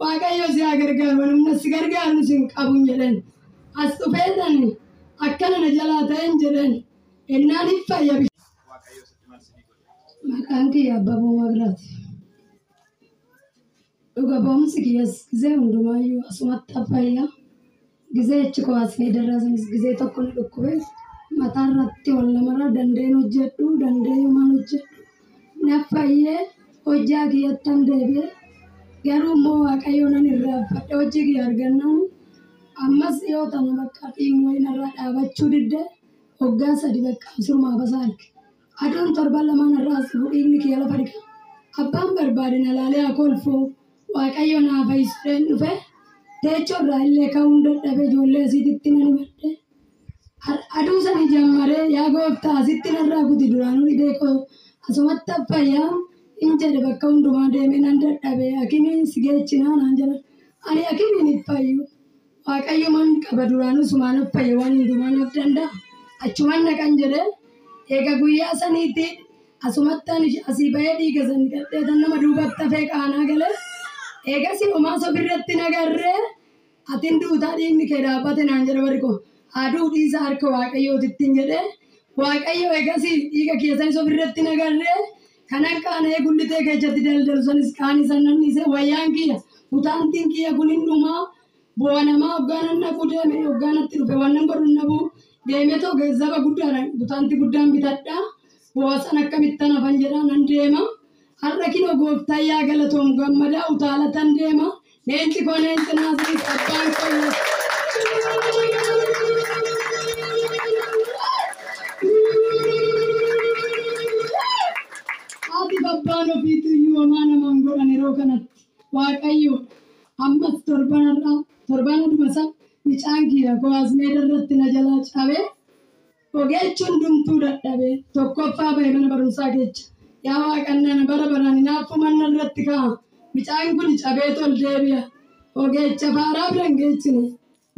Waaqayyo si haa gargaaru humna si gargaaru si hin qabu jedheen. As dhufeetan akkana na jalaa ta'een jedheen. Innaan hin fayya. Maqaan kiyya Abbabuu Magraati. Dhuga ba'umsi kiyyas gizee hundumaayyuu asumatti fayya. Gizee achi kuwaasnee darrasanis gizee tokko ni dhukkube. Mataa irratti wal namarra dandeen hojjedhu dandee maal hojjedhu. Na fayyee hojjaa kiyyattan deebi'e. Garuu immoo Waaqayyo nan irraanfadhe hojii kiyya argannaan ammas dhiyoo tana bakka dhiigni wayii narraa dhaabachuu didde waggaa 3 bakka sirumaa basaa arge. Aduun torban lamaan irraa as dhufu dhiigni kiyya lafa dhiqa. Abbaan barbaade na laalee haa kolfu Waaqayyo naa fayyisuudhaan dhufe teechoo irraa illee ka'uun dadhabe ijoollee asiititti nan himadhe. Aduu sanii jammaree yaa gooftaa asitti narraa kuti duraanuu dhibee koo asumatti fayyaa hin jedhe bakka hundumaa deemee nan dadhabe hakimiin si geechinaa naan jedhan. Ani hakimiin hin fayyu. Waaqayyo man qaba duraanuu sumaan fayya waan hundumaa naaf danda'a. Achuman naqan jedhee eega guyyaa saniitti asumatti ani asii bahee dhiiga san dhiqadhee tan nama duubatti hafee qaanaa galee eegas homaa sobirratti nagarree atin duutaa dhiigni kee dhaabbate naan jedhe warri koo aduu dhiisa harka Waaqayyootittiin jedhee Waaqayyo eegas dhiiga keessan sobirratti nagarree kanan qaana'ee gullitee keessatti daldalu sanis qaanii san nan dhiise wayyaan kiyya utaantiin kiyya kun hin dhumaa bu'a namaa hoggaanan naquu deeme hoggaanatti dhufe wannan godhu nabuu deemee too geessaba guddaadhaan butaanti guddaan bitadhaa bu'a san akkamittan hafan jedhaa nan deema. Har'a kinoo gooftaa yaa galatoomu gammadaa utaalatan deema. Leenci koo leenci naasiriif abbaan koo Haati abbaan ofiitu iyyuu homaa namaan godhan yeroo kanatti Waaqayyo ammas torban har'aa torban dhuma micaan kiyya kuwaas meeda irratti na jalaa cabee ogeechi hundumtuu dadhabe tokkoffaa bahe mana barumsaa keessa. Yaa Waaqannana bara baraan hinaaffuu manna irratti ka'a. Micaan kun cabee tol deebi'a. Ogeecha faaraa bira hin geessine.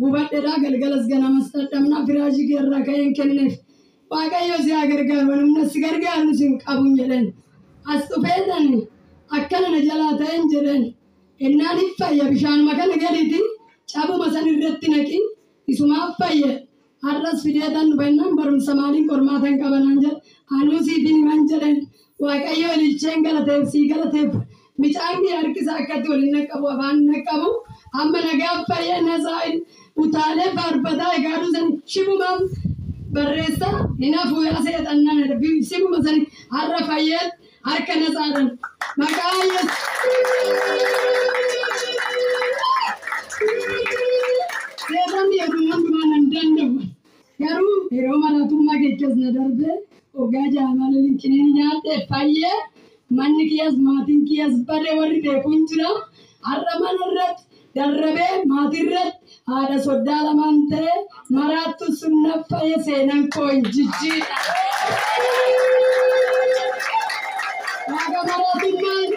Gubadheedhaa galgalas ganamas dadhabnaa firaashii kee irraa ka'een kenneef. Waaqayyo si haa gargaaru humna si gargaaru si hin qabu jedheen. As dhufeetan akkana na jalaa ta'een jedheen. Innaan hin fayya bishaanuma kana gadiiti cabuma san irratti naqi isumaaf fayya. Har'as fideetan dhufennaan barumsa maaliin qormaatan qabanaan jedhe. Anuu siif hin himan jedheen. Waaqayyo ililcheen galateef sii galateef micaan kee harkisa akkatti waliin naqqabu afaan naqqabu amma nagaa fayya nasaa utaalee faarfataa egaaduu san shibumaan barreessa hin hafu yaa seexannaan shibuma san har'a fayyee harka nasaadhan maqaa Seexanni yeroo hundumaa nan danda'u. Garuu yeroo maraatummaa keessas na darbee waggaa ja'a linkiniin nyaadhe fayyee manni kiyyas maatiin kiyyas bade warri beeku hin jira. Har'a mana irratti darrabee maatii irratti haadha soddaa lamaan ta'e maraattu sun na fayye seenan koo hin jijjiidha. Waaqa maraatummaan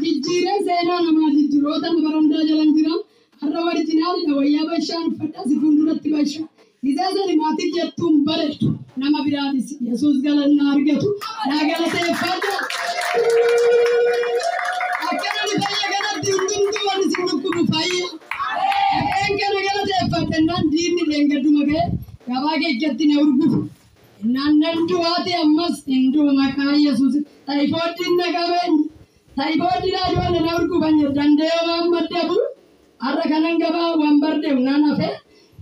jijjiiree seenaa namaa jijjiiroota na barandaa jalan jira. Har'a warjinaalidha wayyaa bashaan uffadhaa si fuulduratti bashaa. Gizee sani maatii kiyyattuun bareedu nama biraanis Yesuus galanna argatu naa galateeffadha. Akkana ni fayya kanatti hundumtuu wanni si dhukkubu fayya. Dhaqeen kana galateeffadha innaan diinni leengadduma ga'e gabaa keessatti na urgufu. Innaan nan du'aati ammas hin du'u maqaa Yesuus. Taayifoodiin na qabeen taayifoodiin aduun na urgufan danda'ee waan maddabu. Har'a kanan gabaa waan bardeewu naan hafe.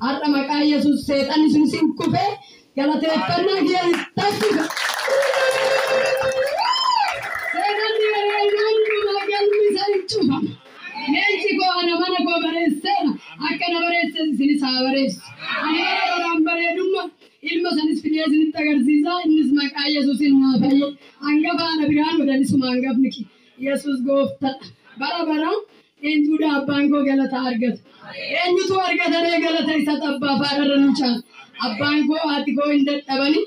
Har'a maqaa Yesuus seexanni sun sin kufe galateeffannaa kiyya taasisa. Seexanni yeroo hundumaa galmi isa hin cufama. Leenci koo ana mana koo bareesseera. Akka na bareesse isinis haa bareessu. Ani bara baraan bareedummaa ilma sanis fidee isinitti agarsiisa. Innis maqaa Yesuusin naa fayye. Hangafa ana biraan godhanisuma hangafni kee. Yesuus gooftaadha. Bara baraan eenyuudha abbaan koo galata argata. Eenyutu argataree galata isa abbaa faadharra nu caala. Abbaan koo haati koo hin dadhabani.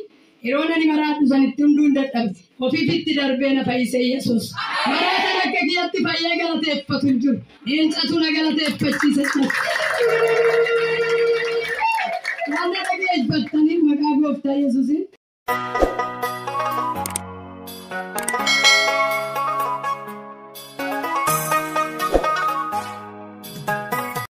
Yeroo nani maraadhu sanitti hunduu hin dadhabe. Ofiifitti darbee na fayyise Yesuus. Maraatan akka kiyyatti fayyee galateeffatu hin jiru. Leencatu na galateeffachiise. Waan na dhageeffattaniif maqaa gooftaa Yesuusiin.